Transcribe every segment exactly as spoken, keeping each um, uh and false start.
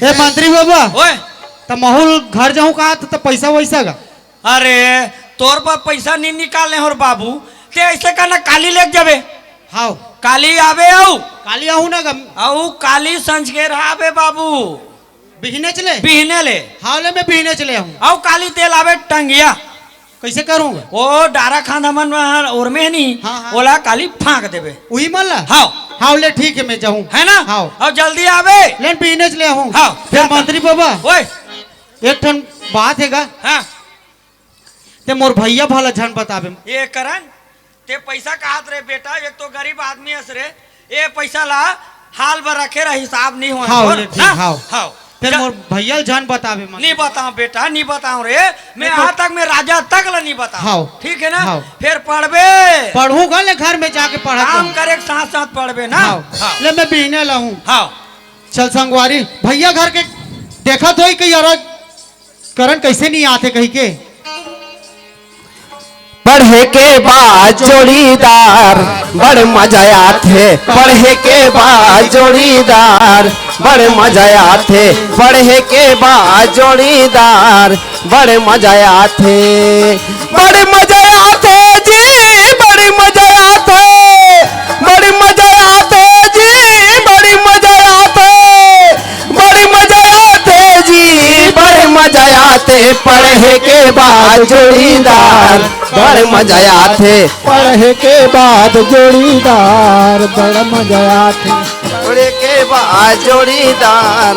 ए मंत्री बाबा, ओए। त महूँ घर जाहूँ का, त, त पैसा वैसा का? अरे, तोर बर पैसा नहीं निकाले हों रे बाबू, ते ऐसे करना, काली लेके जाबे। हाव। काली आबे अउ। काली आहूँ ना गा। अउ काली संझ के रहा आबे बाबू। बिहने चले? बिहने ले। हाव ले, मैं बिहने चले आहूँ। अउ काली तेल आबे टंगिया। कैसे करूँगा? ओ डारा खांधा मन में ओर में नहीं, हाँ, हाँ। ओला काली फांक देबे। उही मन ला? हाव। हाव ले, ठीक है, मैं जाहूँ। है ना? हाव। अउ जल्दी आबे। ले बिहने चले आहूँ। हाव। फिर मंत्री बाबा, ओए। एक ठन बात हे गा। हाँ। ते मोर भैया भला झन बताबे। ए करन, ते पैसा कहत रहे बेटा, एक तो गरीब आदमी हस रे, ए पैसा ला हाल भर रखे रह, हिसाब नहीं होय हाव, तोर, ले ठीक, हाँ? हाव। हाव। फिर चल। मोर भैया ल झन बताबे मत। नहीं बताऊं बेटा, नहीं बताऊं रे, मैं देखो। आज तक मैं राजा तक ला नहीं बताऊं। हाव। ठीक है ना? हाव। फिर पढ़बे। पढ़ूंगा ले, घर में जाके पढ़ा काम करूं। करे के साथ साथ पढ़बे ना। हाव। हाव। ले मैं बिहने लाहूं। हाव। चल संगवारी, भैया घर के देखत होई कि यार करन कैसे नहीं आथे कही के। पढ़े के बाद जोड़ीदार बड़ मजा आथे, पढ़े के बाद जोड़ीदार बड़ मजा आथे, पढ़े के बाद जोड़ीदार बड़ मजा आथे, बड़ मजा आथे जी, बड़ मजा आथे, बड़ मजा आथे जी, बड़ मजा आथे, बड़ मजा आथे जी, बड़ मजा आथे, पढ़े के बाद जोड़ीदार, बड़ मजा आथे। पढ़े के बाद जोड़ीदार, बड़ मजा आथे। पढ़े के बाद जोड़ीदार।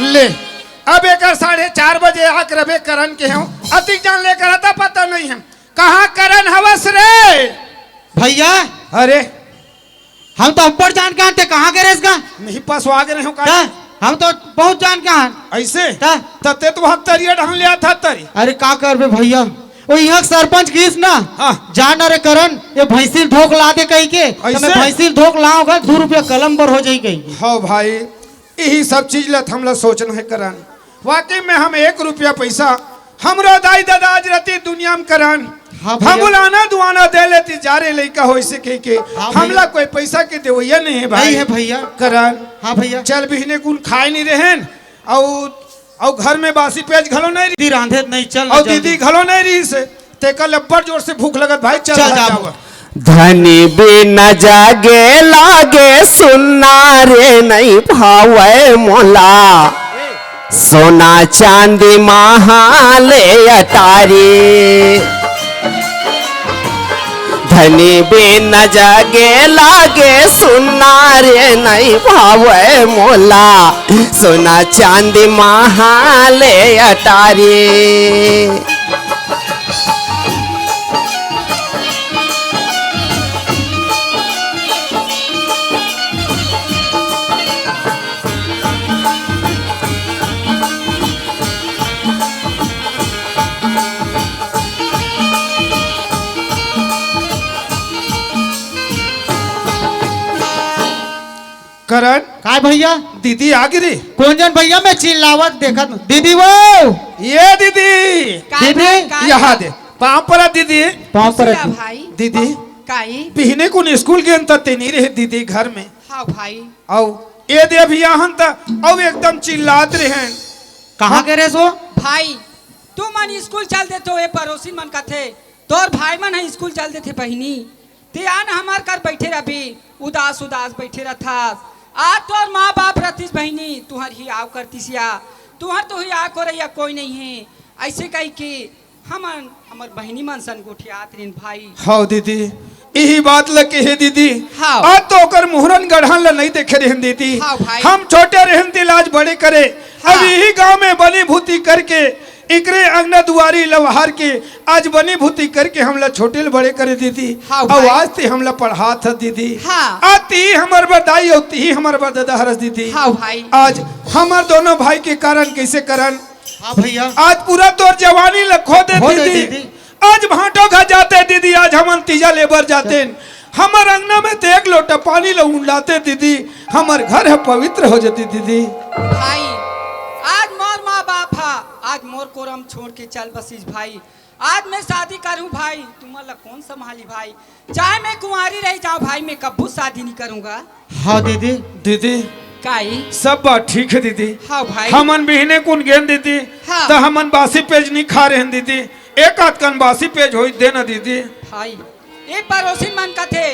ले, अब एकर साढ़े चार बजे आके रबे करन के हूँ, अतिक जान लेकर आता पता नहीं है। कहाँ करन हवस रे? भैया। अरे। हम तो अब्बड़ जान के हन, ते कहाँ के रेस गा? नहीं पसवा के रहे हो का? ता, हम तो बहुत जान के हन। ऐसे? ता? तब ते तो वहाँ तरिया ढंग ले आता तरी। अरे का करबे भैया? वो यहाँ के सरपंच गीस ना। हाँ। जा ना रे करन, ये भैंसी ल धोक ला दे कही के। तो मैं ऐसे? भैंसी ल धोक लाऊंगा, दो रुपया कलम बर हो जाई कही के। हाँ भाई। यही सब चीज ला हमला सोचना है करन। वाकई में हम एक रुपया पैसा हमरो दाई ददा आज रहती दुनिया में करन। हाँ भैया। हम उलाना दुआना दे लेती जा रे लइका होइसे कह के। हाँ भैया। हमला कोई पैसा के देवैया नहीं है भाई। नहीं है भैया। करन। हाँ भैया। चल बिहने कुन खाए नहीं रहन। अउ, अउ घर में बासी प्याज घलो नहीं रही। दीदी रांधे नहीं चल अउ ना दीदी जल्दी। घलो नहीं रही से। तेकर ले अब्बड़ जोर से भूख लगत भाई, चल चल घर जाबो। जाबो। धनी बिन जगे लागे सुन्ना रे, नहीं भावे मोला सोना चांदी महाले अटारी। धनी बिन जगे लागे सुन्ना रे, नहीं भावे मोला सोना चांदी महाले अटारी। करन। काय भैया? दीदी आ गिरी। कोन जन भैया, मैं चिल्लावत देखत हूँ। दीदी वो। ये दीदी। काय दीदी। भाई, काय यहाँ भाई? दे। पाँव परा दीदी। पाँव परा खुश रहा दीदी। भाई। दीदी। काई? बिहने कुन स्कूल गेन त ते नहीं रहे दीदी घर में। हाँ भाई। अउ ये दे अभी आहन त अउ एकदम चिल्लात रहे। कहाँ हाँ। के रहे सो? भाई, तू मन स्कूल चल देथो, ये पड़ोसी मन कथे, तोर भाई मन ह स्कूल चल देथे बहिनी। ते आन हमर कर बैठे रहबे, उदास उदास बैठे रहथस। आज तोर माँ बाप रहतिस बहिनी, तुहर ही आव करतिस या, तुहर तो ही आव करइया कोई नहीं है। ऐसे कहि के हमन, हमर बहिनी मन सन गोठियात रिन भाई। हव दीदी, इही बात ल कहे दीदी। हव। आज तो ओकर मुहरन गढ़न ल नहीं देखे रहन दीदी। हव भाई। हम छोटे रहन तिल आज बड़े करे। हाँ। अब इही गांव में बनी भूती करके एकरे अंगना दुआरी लवहार के आज बनी भूती करके हमला छोटे ले बड़े करे दीदी। हाँ अउ भाई। आज ते हमला पढ़ात ह दीदी। हाँ। आज ती हमर बर दाई अउ ती हमर बर ददा हरस दीदी। हाँ भाई। आज हमर दोनों भाई के कारण कैसे करन? हाँ भैया। आज पूरा तोर जवानी ल खो दे खो दे दीदी। दीदी। आज भांटो घर जाते दीदी, आज हमन तीजा लेबर जाते। हमर अंगना में ते एक लोटा पानी ल उंडाते दीदी, हमर घर ह पवित्र हो जाती दीदी। भाई, आज मोर माँ बाप ह, आज मोर कोरम छोड़ के चल बसिस भाई। आज मैं शादी करूं भाई, तुमन ला कौन संभाली भाई? चाहे मैं कुंवारी रह जाऊं भाई, मैं कब्बू शादी नहीं करूंगा। हाँ दीदी। दीदी, काई? सब बात ठीक है दीदी। हाँ भाई। हमन बिहने कुन गेन दीदी, हाँ। त हमन बासी पेज नहीं खा रहे हैं दीदी। एक आध कन बासी पेज होई देना दीदी। भाई, ए पड़ोसी मन कथे,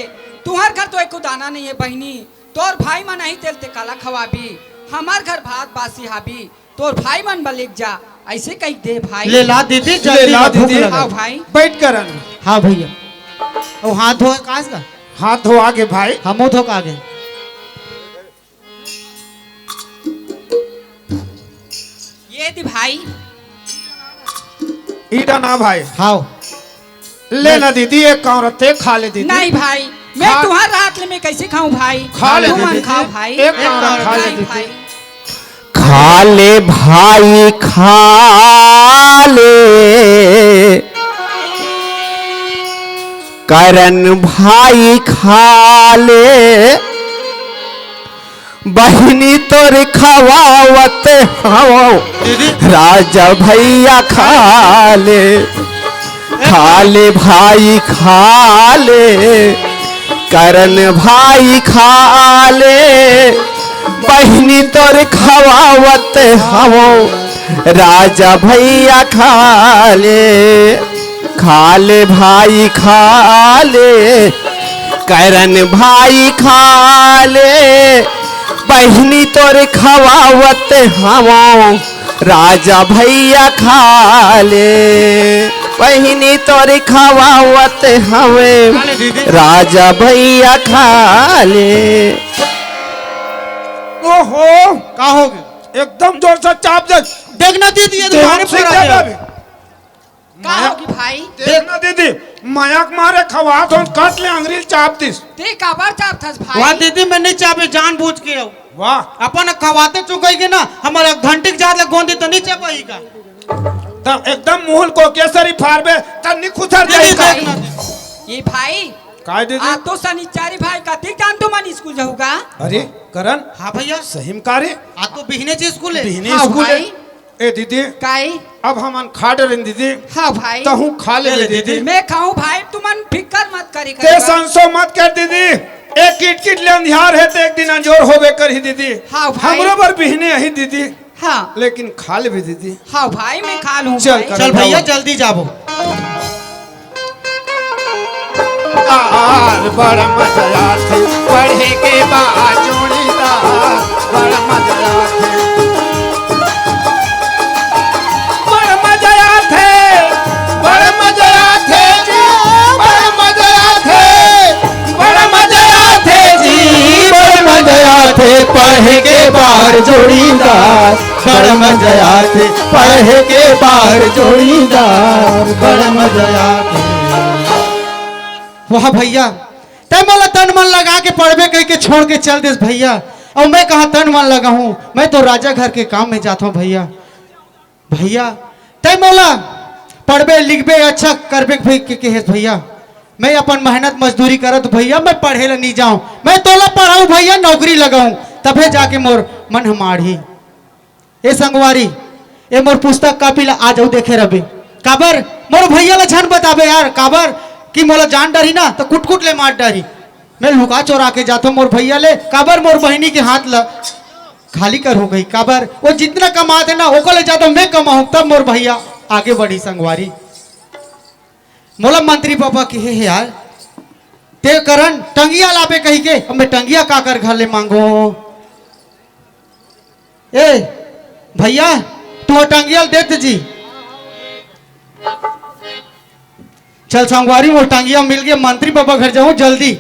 तुहर घर तो एको दाना नहीं है बहिनी, तोर भाई मन नहीं तेल ते काला खवाबी, हमार घर भात बासी हाबी, तोर भाई मन बर लेग जा, ऐसे कहि दे भाई। ले ला दीदी, ले जल्दी ला ला, भूख दीदी। लगा। हाँ भाई। बैठ करन। हाँ भैया। ओ हाथ धो कास का? हाथ धो आगे भाई। हमू धो का आगे। ये दे भाई। ईटा ना भाई। हाव। ले ना दीदी, एक कांवरा ते खा ले दीदी। नहीं भाई, मैं खा। तुम्हार रात ले मैं कैसे खाऊं भाई? खा ले तुम दीदी। खाओ भाई। एक कांवरा खा ले नहीं दीदी। भाई। खा ले भाई, खा ले। करन भाई, खा ले। बहिनी तोर खवावत हवं, दीदी। राजा भैया खा ले, खा ले भाई खा ले, करन भाई खा ले, बहिनी तोर खवावत हवं, राजा भैया खा ले, खा ले भाई खा ले, करन भाई खा ले, बहिनी तोर खवावत हवं, राजा भैया खा ले, बहिनी तोर खवावत हवं, खा ले दीदी। राजा भैया खा ले। ओहो, का हो गया? एकदम जोर से चाप दे। देखना दीदी, ये तो एकदम मारे सीधे पड़ा गया। अभी। का होगी भाई? देख ना दीदी, मया के मारे खवात हों, कस ले अंगरी ल चाप दिस। ते काबर चापथस भाई? वाह दीदी, मैं नहीं चापे, जानबूझ के हो। वाह। अपन खवाते चुकाई के ना, हमारा घंटी के जात ले गोंदी तो नहीं चापाई का। तब एकदम मुंह ल कोकेसरी फारबे, तब नहीं खुसर दीदी, जाई का। देखना दीदी। ये भाई, काय दीदी? आ तो सनिचारी भाई, कतिक जान तुमन स्कूल जाहू का? अरे, करन। हाँ भैया। सही में का रे? आ तो बिहने चे स्कूल है। बिहने हाँ स्कूल है। भाई। ए दीदी, काई? अब हमन खा डरेन दीदी। हाँ भाई। तहूँ खा ले ले ले दीदी। दीदी। मैं खाऊं भाई, तुमन फिकर मत करी ते कर। संसो मत कर दीदी। एक किटकिट ले अंधियार है तो एक दिन अंजोर होबे करही दीदी। हाँ भाई। हमरो बर बिहने आही दीदी। हाँ। लेकिन खा लेबे दीदी। हाँ भाई, मैं खा लूँ चल भाई। कर चल खाओ। भैया, जल्दी जाबो। आर बड़ मजा आथे, पढ़े के बा जोड़ीदार, बड़ मजा आथे। बड़ मजा आथे, बड़ मजा आथे जी, बड़ मजा आथे, बड़ मजा आथे जी, बड़ मजा आथे, पढ़े के बा जोड़ीदार। बड़ मजा आथे, पढ़े के बा जोड़ीदार, बड़ मजा आथे। वाह भैया, तै मोला तन मन लगा के पढ़बे कहि के छोड़ के चल देस भैया। अउ मैं कहाँ तन मन लगाहूँ, मैं तो राजा घर के काम में जात हूँ भैया। भैया, तै मोला पढ़बे लिखबे अच्छा करबे कहि के कहेस भैया। मैं अपन मेहनत मजदूरी करत भैया, मैं पढ़े ला नहीं जाऊँ, मैं तोला पढ़ाऊँ भैया, नौकरी लगाऊँ, तभे जाके मोर मन ह माढ़ही। ए संगवारी, ए मोर पुस्तक कापी ला आ जाऊ देखे रबे। काबर? मोर भैया ला झन बताबे यार, काबर कि मोला जान डरही ना, त कुट-कुट ले मार डरही। मैं लुका चोरा के जाथों मोर भैया ले, काबर मोर बहिनी के हाथ ला खाली करहूँ कही, काबर? वो जितना कमात है ना, ओकर ले ज्यादा मैं कमाहूँ, तब मोर भैया आगे बढ़ही संगवारी। मोला मंत्री पापा कहे हे यार, ते करन टंगिया लाबे कहि के, अब मैं टंगिया काकर घर ले मांगो? ए भैया, तू टंगिया ल दे दे जी। चल संगवारी, मोर टंगिया मिल गया, मंत्री पापा घर जाऊँ जल्दी।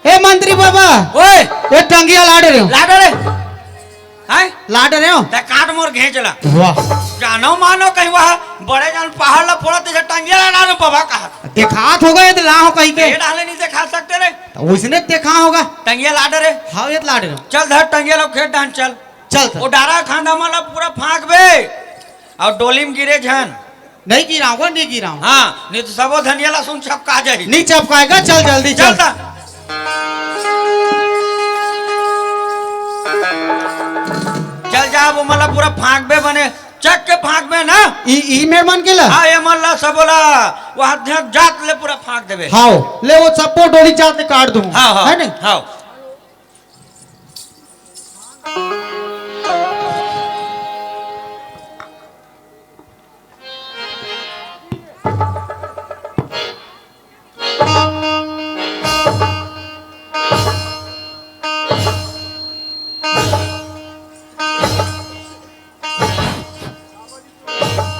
ए मंत्री पापा, ओए! ए टंगिया ला डरे हो? ला डरे। हैं? ला डरे हो? ते काट मोर घेंच ला। वाह। जानो मानो कहीं वह बड़े जान पहाड़ ला फोड़ा, ते टंगिया ला डालो बाबा कहा। देखात होगा ये तो ला हो कहीं के। ये डाले नहीं देखा सकते रे। तो उसने देखा होगा। टंगिया ला डरे। हाँ, ये तो ला डरे हो। चल धर टंगिया ला खेत डान चल। चल धर। वो डारा खांदा माला पूरा फांक बे। अउ डोली म गिरे झन। नहीं गिराऊंगा, नहीं गिराऊंगा। हाँ, नहीं तो सबो धनिया लहसुन छपका जाही। नहीं छपकाएगा, चल जल्दी चल चल। ता। चल जा, वो मला पूरा फांकबे बने, चक के फांक में ना। ई, ई मेर मन के ला? हाँ, ये मन ला सब ला, वहाँ ध्यान जात ले पूरा फांक देबे। हाँ, ले वो सबको डोली जात ले काट दूँ। हाँ, हाँ, है नहीं? हाँ।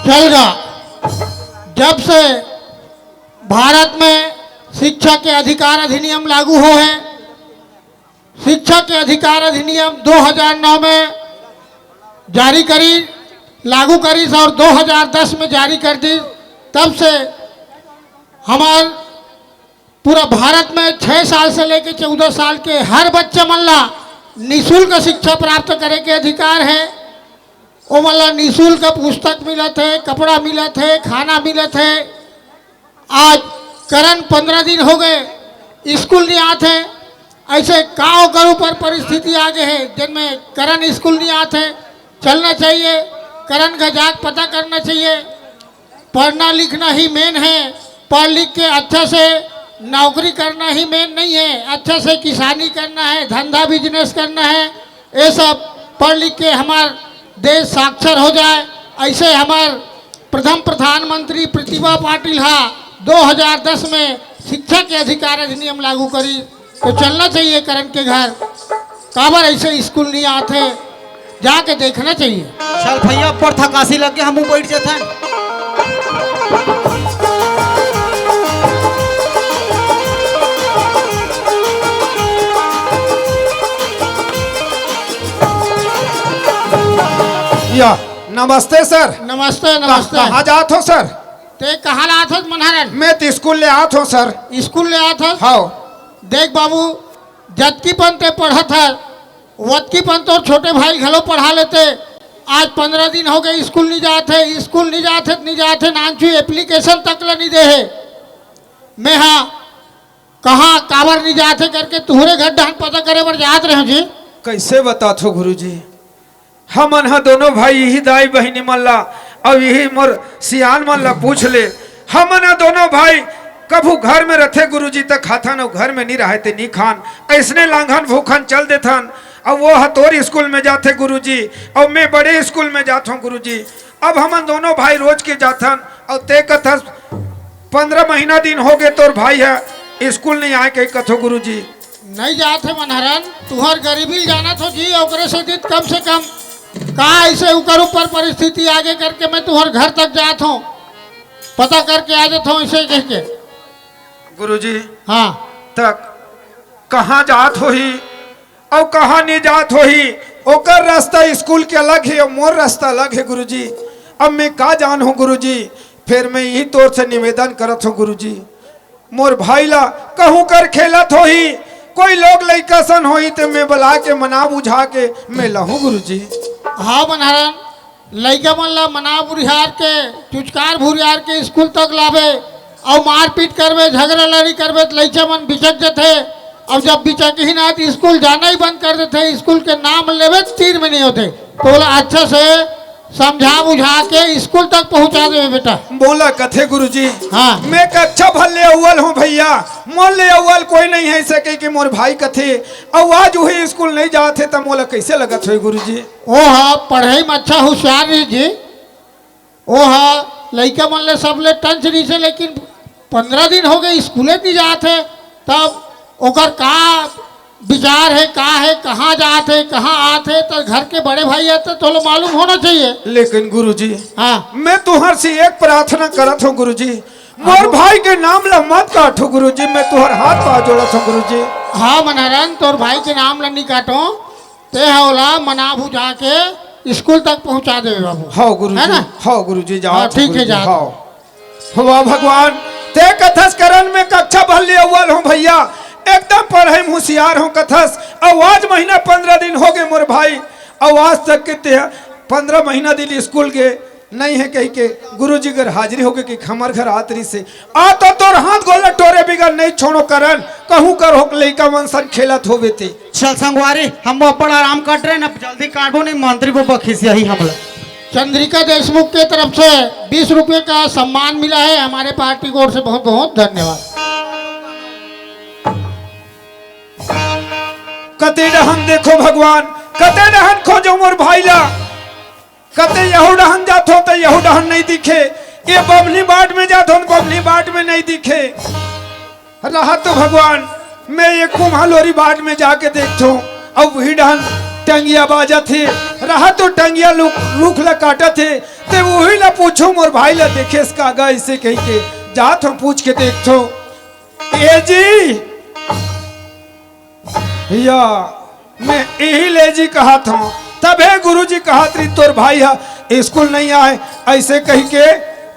चल गा। जब से भारत में शिक्षा के अधिकार अधिनियम लागू हो है, शिक्षा के अधिकार अधिनियम दो हज़ार नौ में जारी करी, लागू करी और दो हज़ार दस में जारी कर दी। तब से हमार पूरा भारत में छह साल से लेके चौदह साल के हर बच्चे मन ला निशुल्क शिक्षा प्राप्त करे के अधिकार है। ओमन ला निशुल्क पुस्तक मिलत है, कपड़ा मिलत है, खाना मिलत है। आज करण पंद्रह दिन हो गए, स्कूल नहीं आत है। ऐसे का ओकर ऊपर परिस्थिति आ गए है, जिनमें करण स्कूल नहीं आत है? चलना चाहिए, करण का जाके पता करना चाहिए। पढ़ना लिखना ही मेन है। पढ़ लिख के अच्छा से नौकरी करना ही मेन नहीं है, अच्छा से किसानी करना है, धंधा बिजनेस करना है। ये सब पढ़ लिख के हमार देश साक्षर हो जाए। ऐसे हमार प्रथम प्रधानमंत्री प्रतिभा पाटिल हा दो हज़ार दस में शिक्षा के अधिकार अधिनियम लागू करी। तो चलना चाहिए करण के घर। काबर ऐसे स्कूल नहीं आते, जाके देखना चाहिए। चल भैया, ऊपर थकासी लग गया, हम बैठ जाते हैं। या, नमस्ते सर। नमस्ते, नमस्ते। कहाँ जात हो सर? ते कहाँ ला आथस मनहरन? मैं तो स्कूल ले आत हों सर। स्कूल ले आथस? हाँ। देख बाबू, जतकी पन ते पढ़त हस, वतकी पन तोर छोटे भाई घलो पढ़ा लेते। आज पंद्रह दिन हो गए, स्कूल नहीं जात हे, स्कूल नहीं जात हे, नहीं जात हे, नानचू एप्लीकेशन तक ला नहीं दे हे। मैं हा कहाँ काबर नहीं जात हे करके तुहरे घर डहन पता करे बर जात रहे जी। कैसे बताथो गुरुजी, हमन ह दोनों भाई इही दाई बहिनी मन ला अउ इही मोर सियान मन ला पूछ ले। हमन ह दोनों भाई कभू घर में रथे गुरुजी त खाथन अउ घर में नी रहय ते नी खान। अइसने लांघन भूखन चल देथन। अउ वो ह तोर स्कूल में जाथे गुरुजी अउ मैं बड़े स्कूल में जाथों गुरुजी। अब हमन दोनों भाई रोज के जाथन अउ ते कथस पंद्रह महीना दिन हो गे तोर भाई ह स्कूल नहीं आए कही कथो गुरुजी। नहीं जात हे मनहरन, तुहर गरीबी ल जानत हो जी, ओकरे से दिन कम से कम का ऐसे उकर ऊपर परिस्थिति आगे करके मैं तुहर घर तक जात हूँ, पता करके आ जात हूँ ऐसे कह के। गुरुजी, हाँ। तक कहाँ जात होही अउ कहाँ नहीं जात होही, ओकर रास्ता स्कूल के अलग हे अउ मोर रास्ता अलग हे गुरुजी। अब मैं का जान हूँ गुरुजी, फिर मैं यही तोर से निवेदन करत हूँ गुरुजी। मोर भाई ला कहूँ कर खेलत होही, कोई लोग लइका सन होही ते मैं बला के मना बुझा के मैं लहूँ गुरुजी। हाँ मनहरन, लइका मन ला मना बुरिहार के, चुचकार भुरियार के स्कूल तक लाबे, अउ मारपीट करबे, झगड़ा लड़ी करबे त लइका मन बिचक जथे। अब जब बिचकही ना त स्कूल जाना ही बंद कर देथे, स्कूल के नाम लेबे त तीर में नहीं होथे। तो बोला अच्छा से समझा बुझा के स्कूल तक पहुंचा देबे बेटा। मोला कथे गुरुजी, हाँ। मैं कक्षा भर ले अव्वल हूँ भैया, मोर ले अव्वल कोई नहीं है, ऐसे कह के मोर भाई कथे। अउ आज वही स्कूल नहीं जात हे त मोला कैसे लगत होई गुरुजी? ओ हा पढ़ाई में अच्छा होशियार रही जी, ओ हा लइका मन ले सब ले टंच रही से, लेकिन पंद्रह दिन हो गए स्कूले नहीं जात हे, तब ओकर का विचार हे, का हे, कहाँ जात हे, कहाँ आत हे, त घर के बड़े भाई आते तो लो मालूम होना चाहिए। लेकिन गुरुजी, हाँ। मैं तुहर से एक प्रार्थना करत हूँ गुरुजी, मोर हाँ। भाई के नाम ला मत काटो गुरुजी, मैं तुहर हाथ पाँव जोड़त हूँ गुरुजी। हाँ मनहरन, तोर भाई के नाम ला नहीं काटो, ते हा ओला मना बुझा के स्कूल तक पहुँचा देबे बाबू। हाँ गुरुजी, है ना? हाँ गुरुजी, जाओ हाँ, ठीक है, गुरुजी, जाओ। हाँ। वाह भगवान, ते कथस करण में कक्षा भर ले अव्वल हूँ भैया, एकदम पढ़ाई में होशियार हूँ कथस। अउ आज महीना पंद्रह दिन हो गए मोर भाई, अउ आज तक के ते पंद्रह महीना दिन स्कूल के नहीं है कही के गुरुजी घर हाजिरी हो गए कि हमर घर आत रही से। आ तो तोर हाथ गोला टोरे बिगर नहीं छोड़ो करण, कहूँ कर हो लइका मन सन खेलत होवे ते। चल संगवारी, हम अपन आराम काट रहे हैं, अब जल्दी काटबो नहीं, मंत्री बबा खिसियाही हमला। चंद्रिका देशमुख के तरफ से बीस रुपए का सम्मान मिला है। हमारे पार्टी की ओर से बहुत बहुत धन्यवाद। कते डहन देखो भगवान, कते डहन खोजो मोर भाई ला। कते यहू डहन जाथो त यहू डहन नहीं दिखे, ये बबली बाट में जाथो त बबली बाट में नहीं दिखे। रहा तो भगवान, मैं ये कुम्हालोरी बाट में जाके देखथो, अब वही डहन टंगिया बाजत हे। रहा तो टंगिया लु-, रुख ला काटत हे, ते वही ला पूछो, मोर भाई ला देखेस का गा, इसे कही के जाथो, पूछ के देखथो। ए जी, या, मैं इही ले जी कहत हूँ। तभे गुरुजी कहत रही, "तोर भाई ह स्कूल नहीं आए," ऐसे कही के।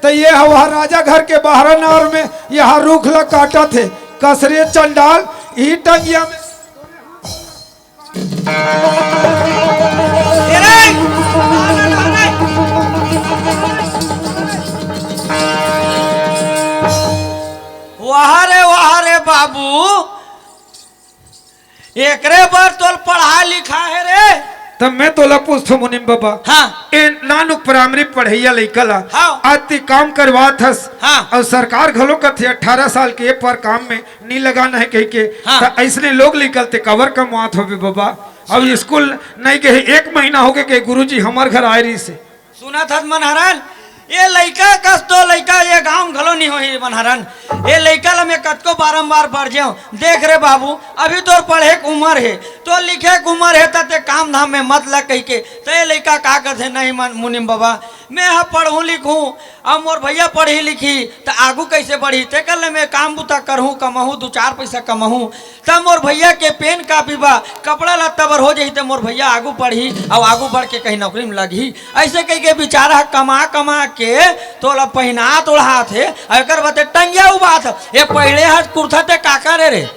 त ये ह वह राजा घर के बाहर नार में यहाँ रूख ला काटत हे। कसरे चंडाल, ई टंगिया में वाह रे, वाह रे बाबू, एकरे बर तोल पढ़ा लिखा है रे। तब मैं तोला पूछथो मुनिम बाबा। हाँ। ए नानुक प्राइमरी पढ़ैया लइका ला। हाँ। आज ती काम करवात हस। हाँ। अउ सरकार घलो कथे अठारह साल के ए पर काम में नी लगाना है कहि के। हाँ। त अइसने लोग लइका ल ते काबर कमवात होबे बाबा? अउ स्कूल नहीं गए, एक महीना हो गए के गुरुजी हमर घर आए रही से। सुनत हस मनहरन, ए लइका कस तो लइका ए गांव घलो नी होही मनहरन। ए लइका ल मैं कतको बारंबार बरजेंव, देख रे बाबू, अभी तोर पढ़े के उमर हे, तोर लिखे के उमर हे, त ते काम धाम में मत लग कहिके। त ए लइका का करथे, नहीं मन मुनिम बाबा, मैं ह पढ़हूं लिखहूं, अब मोर भैया पढ़ही लिखही त आगू कइसे बढ़ही, तेकर ले मैं काम बुता करहूं, कमाहूं, दू चार पइसा कमाहूं, त मोर भैया के पेन कापी बा, कपड़ा लत्ता बर हो जही, त मोर भैया आगू बढ़ही, अउ आगू बढ़ के कहीं नौकरी में लगही। अइसे कहि के बिचारा ह कमा कमा के तोला पहिनात ओढ़ात हे, अउ एकर बते टंगिया उबात हे। ए पहिरे ह कुर्ता ते काकर ए रे,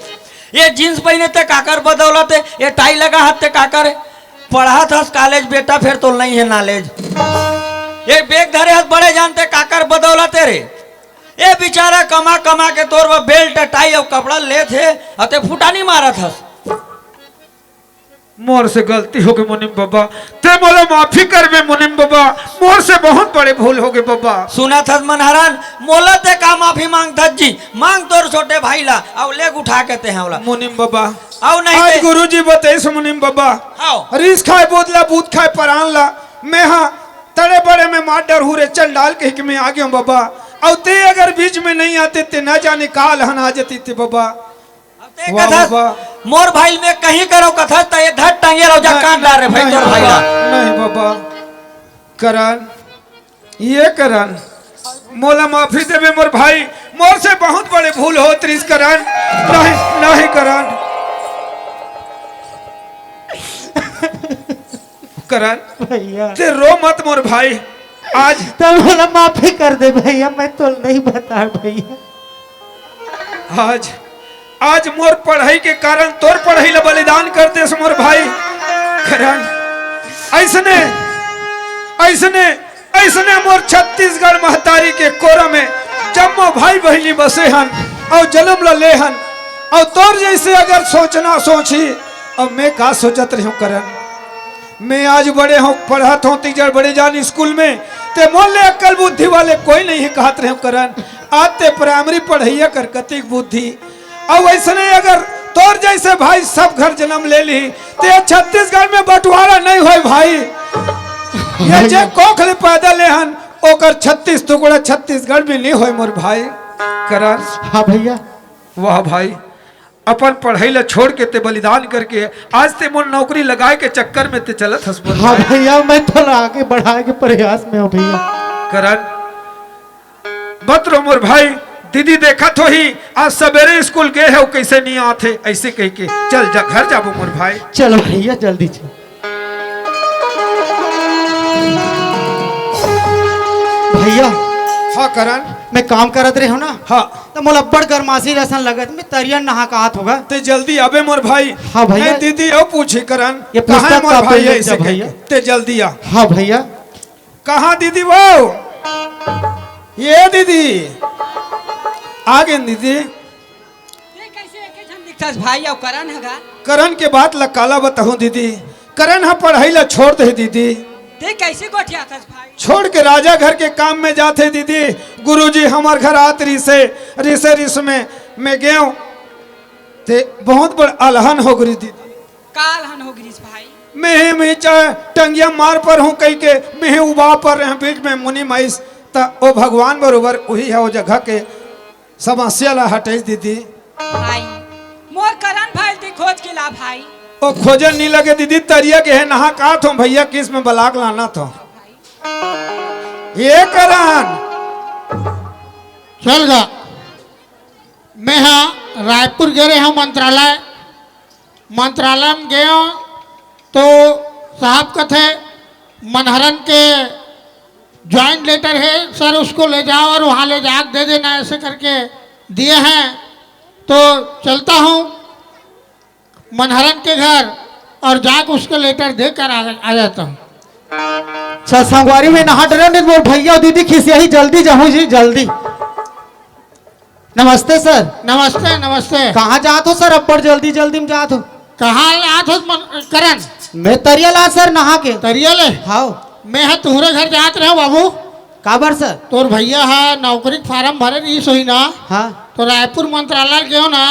ए जींस पहिने ते काकर बदौलत हे, ए टाई लगा हस ते काकर ए, पढ़त हस कॉलेज बेटा, फेर तोल नहीं हे नॉलेज। ए बैग धरे हस बड़े जान ते काकर बदौलत ए रे, ए बिचारा कमा कमा के तोर बर बेल्ट, टाई अउ कपड़ा लेत हे, अउ ते फुटानी मारत हस। मोर से गलती होगे मुनिम बाबा, ते मोला माफी करबे मुनिम बाबा, मोर से बहुत बड़े भूल होगे बाबा। सुनत हस मनहरन, मोला ते का माफी मांगथस जी, मांग तोर छोटे भाई ला, अउ लेग उठा के ते हवला। मुनिम बाबा, अउ नहीं आज ते गुरुजी बतइस मुनिम बाबा, हाव। रीस खाए बोद ला, बूत खाए परान ला, मैं हा तड़े बड़े में मार डरहूं रे, चल डाल कहि के मैं आ गेंव बाबा। अउ ते अगर बीच में नहीं आते ते न जाने का लहन आ जती ते बाबा। अब ते वाह, कथस, वाह। मोर भाई में कहीं करो कथस, त ये धर टांगे रहो जा नहीं, कान डाल रे भाई नहीं तोर भाई बाबा, ला। नहीं बाबा। करण, ये करण, मोला माफी देबे मोर भाई, मोर से बहुत बड़े भूल होत रिस करण, नहीं, नहीं करण। करण, भैया। ते रो मत मोर भाई। आज तब मोला माफी कर दे भैया, मैं तो नहीं बता भैया। आज, आज मोर पढ़ाई के कारण तोर पढ़ाई ला बलिदान कर देस मोर भाई। करण, अइसने, अइसने, अइसने मोर छत्तीसगढ़ महतारी के कोरा में जम्मो भाई बहिनी बसे हन अउ जन्म ला ले हन। अउ तोर जइसे अगर सोचना सोची, अब मैं का सोचत रहेंव करण? मैं आज बड़े हों, पढ़त हों तीजड़ बड़े जान स्कूल में, ते मोर ले अक्कल बुद्धि वाले कोई नहीं हे कहत रहेंव करण। आज ते प्राइमरी पढ़इया कर कतिक बुद्धि। अउ अइसने अगर तोर जइसे भाई सब घर जन्म ले लिही, ते छत्तीसगढ़ में बंटवारा नहीं होय भाई। ये जे कोख ले पैदा ले हन, ओकर छत्तीस टुकड़ा छत्तीसगढ़ में नहीं होय मोर भाई। करण। हाँ भैया। वाह भाई, अपन पढ़ाई ला छोड़ के ते बलिदान करके आज ते मोर नौकरी लगाए के चक्कर में ते चलत हस मोर हाँ भाई। भैया, मैं तो आगे बढ़ाए के प्रयास में हूँ भैया। करण, मत रो मोर भाई, दीदी देखत होही, आज सबेरे स्कूल गे हे, कइसे नहीं आत हे, अइसे कहि के। चल जा, घर जाबो मोर भाई। चलो भैया, जल्दी चल। भैया। हाँ करण। मैं काम करत रहे हूँ ना। हाँ। त मोला अब्बड़ गरमासी असन लगत, मैं तरिया नहा के आत हों गा। ते जल्दी आबे मोर भाई। हाँ भैया। नहीं दीदी अउ पूछी करण, ये कहाँ हे पुस्तक मोर कापी भाई? ले अइसे जा कहि भैया। के। ते जल्दी आ। हाँ भैया। कहाँ दीदी वो? ये दीदी। आ गेन दीदी। ते कइसे एके झन दिखथस भाई अउ करण ह गा? करण के बात ला काला बताहूँ दीदी। करण ह पढ़ाई ला छोड़ दे दीदी। ते कैसे गोठियाथस भाई? छोड़ के राजा घर के काम में जाथे दीदी। गुरुजी हमर घर आत रिसे, रिसे रिस में मैं गेव, ते बहुत बड़ अलहन हो गई दीदी। का अलहन हो गई भाई? मैं ही, मैं ही चाहे टंगिया मार पर हूँ कह के मैं ही उबा पर रहे बीच में मुनि माइस, त ओ भगवान बरोबर उही है ओ जगह के समस्या ला हटेस दीदी। भाई, मोर करन भाई ते खोज के ला भाई। ओ खोजन नी लगे दीदी, तरिया के है नहा का थो भैया किस में बलाक लाना थो। ये करन। चल गा। मैं हा रायपुर गे रहे हूँ मंत्रालय, मंत्रालय में गए हूँ तो साहब कथे मनहरन के ज्वाइंट लेटर है सर, उसको ले जाओ और वहाँ ले जाके दे देना, ऐसे करके दिए हैं। तो चलता हूँ मनहरन के घर और जाके उसको लेटर देकर आ, आ जाता हूँ। अच्छा संगवारी में नहा डरे नहीं, मोर भैया दीदी खिसियाही, जल्दी जाहूँ जी, जल्दी। नमस्ते सर। नमस्ते, नमस्ते। कहाँ जात हो सर, अब्बड़ जल्दी जल्दी में जात हो? कहाँ जात हो मन-, करन? मैं तरिया ला सर, नहा के। तरिया ले? हाव। मैं हा तुहरे घर जात रहे बाबू। काबर सर? तोर भैया हा नौकरी के फार्म भरे रहिस होही ना। हाँ। तो रायपुर मंत्रालय गयो ना,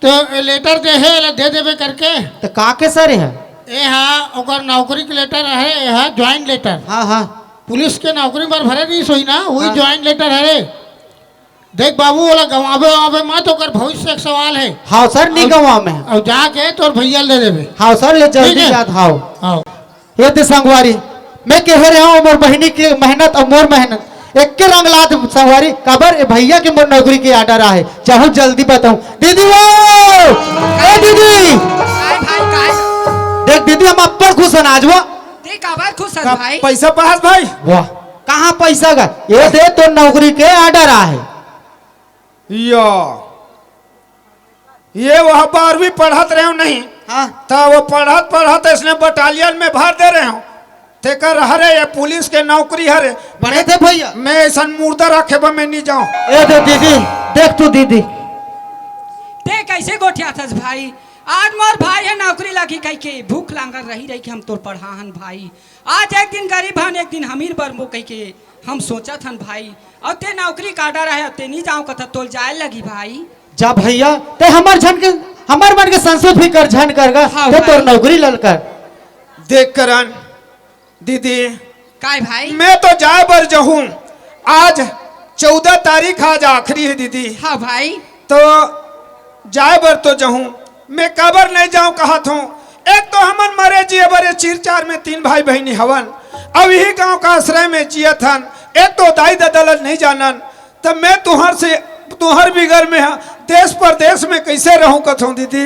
तो ए लेटर दे हे, एला दे देबे करके। तो का के सर है? ए हा ओकर नौकरी के लेटर है, ए हा ज्वाइंट लेटर। हाँ, हाँ। पुलिस के नौकरी बर भरे रहिस होही ना, वही हाँ। ज्वाइंट लेटर हरे। देख बाबू, ओला गंवाबे, गंवाबे मत, ओकर भविष्य के सवाल है। हाँ सर, नहीं अउ-, गंवाव मैं। अउ जाके तोर भैया ल दे देबे। हाँ सर, ले जल्दी ठीक है। जात, हाँ। हाँ। ये दे संगवारी, मैं कहे रहे हूँ, मोर बहिनी के मेहनत अउ मोर मेहनत एक के रंग लात संगवारी, काबर ए भैया के मोर नौकरी के आर्डर आहे, चाहू जल्दी बताऊं। दीदी वो, ए दीदी, काय भाई, काय? देख दीदी, हम अब्बड़ खुश हन आज वो। ते काबर खुश हस का भाई? पैसा पास भाई? वाह, कहाँ पैसा का? ये दे तो नौकरी के आर्डर आहे। या, ये वह बारहवीं पढ़त रहे हो नहीं? हाँ। त वो पढ़त पढ़त इसने बटालियन में भर दे रहे हो। तेकर हरे ये पुलिस के नौकरी हरे। बने थे भैया। मैं ऐसन मुर्दा रखे बा मैं नहीं जाऊँ। ए दे दीदी, देख तू दीदी। ते कैसे गोठियाथस भाई? आज मोर भाई है नौकरी लागी कह के भूख लांगर रही रही कि हम तोर पढ़ा हन भाई। आज एक दिन गरीब हन, एक दिन अमीर बनबो कह के हम सोचत हन भाई। अउ ते नौकरी का डर है, ते नहीं जाओ कथा तोल जाए लगी भाई। जा भैया, ते हमर झन के, हमर मन के संसो फिकर झन कर गा, हाँ ते तोर भाई। नौकरी लल कर। देख करन, दीदी, काय भाई? मैं तो जाए बर जहूँ। आज चौदह तारीख, आज आखिरी है दीदी। हाँ भाई। तो जाए बर तो जहूँ, मैं काबर नहीं जाऊँ कहत हूँ। एक तो हमन मरे जिए बर ये चीर चार में तीन भाई बहिनी हवन, अब यही गांव का आश्रय में जियत हन। एक तो दाई ददा ल नहीं जानन, त मैं तुहर से, तुहर बिगर में ह-, देश परदेश में कैसे रहूँ कथों दीदी?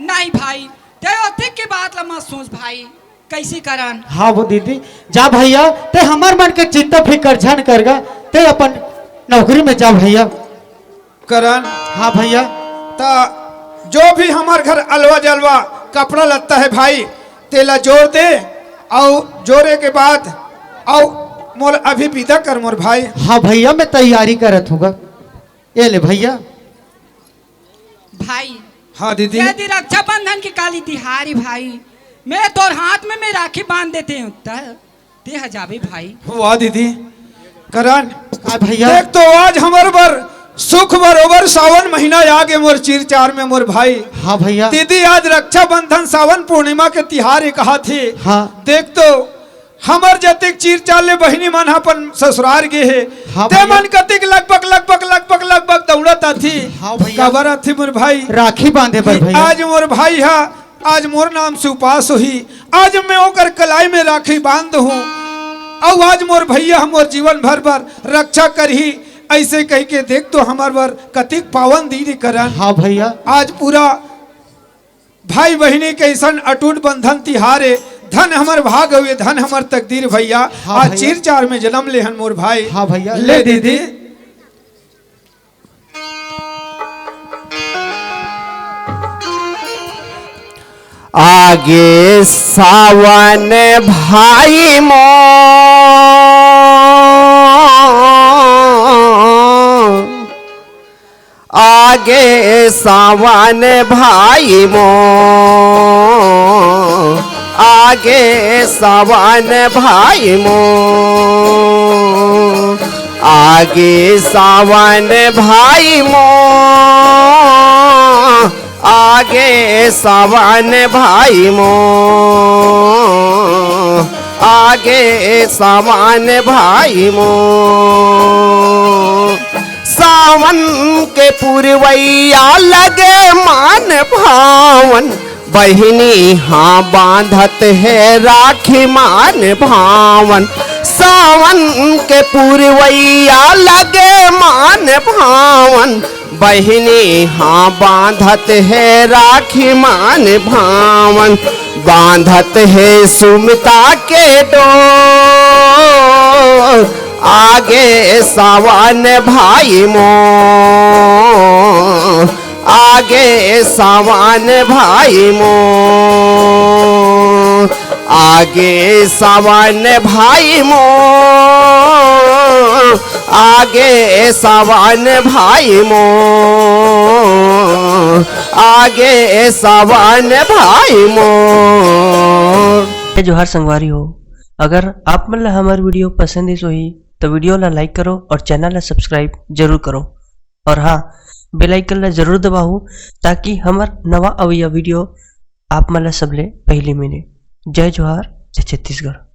नहीं भाई, ते ओतिक के बात ला मत सोच भाई। कैसे करन? हाँ वो दीदी, जा भैया, ते हमर मन के चिंता फिकर झन कर गा, ते अपन नौकरी में जा भैया। करन। हाँ भैया। त जो भी हमर घर अलवा जलवा कपड़ा लत्ता है भाई, तेला जोर दे, अउ जोरे के बाद अउ मोला अभी विदा कर मोर भाई। हाँ भैया, मैं तैयारी करत हूँ गा। ये ले भैया। भाई, हाँ दीदी। यदि रक्षाबंधन के काली तिहारी भाई, मैं तोर हाथ में मैं राखी बांध देते हूँ, त ते ह जाबे भाई। वाह दीदी। करन। का भैया? देख तो आज हमर बर सुख बरोबर सावन महीना आ गे मोर चीर चार में मोर भाई। हाँ भैया। दीदी आज रक्षाबंधन सावन पूर्णिमा के तिहार ए कहा थे। हाँ। देख तो हमर जतिक चीर चार ले बहिनी मन ह अपन ससुरार गे हे। हाँ ते भैया। मन कतिक लगभग, लगभग, लगभग, लगभग दौड़त आथी। हाँ भैया। काबर आथी मोर भाई? राखी बांधे बर कि भैया। आज मोर भाई ह, आज मोर नाम से उपास होही, आज मैं ओकर कलाई में राखी बांध हूँ, अउ आज मोर भैया ह मोर जीवन भर बर रक्षा करही, ऐसे कह के देख तो हमर बर कतिक पावन दिन करन। हाँ भैया। आज पूरा भाई बहिनी के अइसन अटूट बंधन तिहार ए, धन हमर भाग हुए, धन हमर तकदीर भैया। हाँ आज भैया। चीर चार में जन्म लेहन मोर भाई। हाँ भैया, ले ले दीदी। दीदी। आगे सावन भाई मोर, आगे सावन भाई मोर, आगे सावन भाई मोर, आगे सावन भाई मोर, आगे सावन भाई मोर, आगे सावन भाई मोर। सावन के पुरवैया लगे मन भावन, बहिनी हाँ बांधत हे राखी मन भावन। सावन के पुरवैया लगे मन भावन, बहिनी हाँ बांधत हे राखी मन भावन। बांधत हे सुमिता के डोर, आगे सावन भाई मोर, आगे सावन भाई मोर, आगे सावन भाई मोर, आगे सावन भाई मोर, आगे सावन भाई मोर। जय जोहार संगवारी हो, अगर आप मन ला हमर वीडियो पसंद आइस होही तो वीडियो ला लाइक करो और चैनल ला सब्सक्राइब जरूर करो। और हाँ, बेल आइकन ला जरूर दबाओ ताकि हमर नवा अवइया वीडियो आप मन ला सबले पहिली मिले। जय जोहार, जय छत्तीसगढ़।